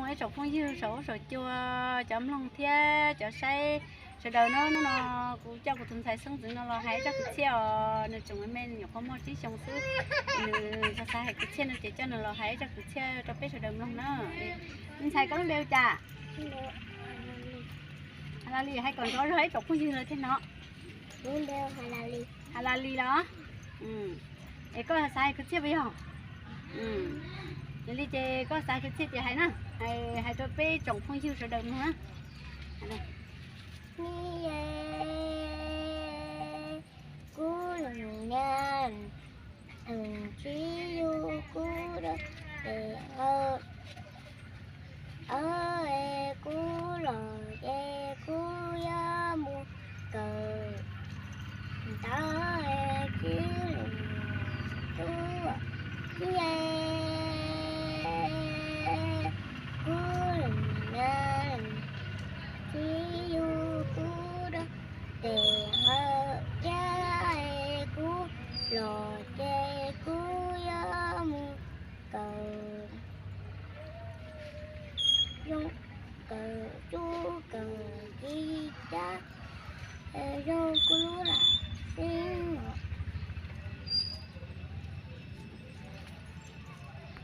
Ib tsoom phooj ywg saum huab saum cua, cov mloog thiab cov saib sawv daws na, hnub no kuv coj kuv tus ntxhais xeeb ntxwv no los hais ib zaj kwv txhiaj os. Nws tseem me me, nyuam qhuav muaj tsib xyoos xwb. Nws xav xav hais kwv txhiaj no ces coj nws los hais ib zaj kwv txhiaj rau peb sawv daws mloog na. Me ntxhais, koj lub npe hu cas? Hais Las Lis, hais kom nrov zog ib tsoom phooj ywg lawv thiaj hnov. Hais Las Lis los? Es koj xav hais kwv txhiaj puas yog? Yog li ces koj xav hais kwv txhiaj ces hais na, hais rau peb tsoom phooj ywg sawv daws mloog na. Kuv los niam, tsis yug kuv rau tes, kuv los ces kuv yuav mus kawm ntawv, tsis yug kuv, kuv los niam, tsis yug kuv rau tes, kuv los ces kuv yuav mus kawm, kawm tsuj kawm ci thiab zoo kuv lub lam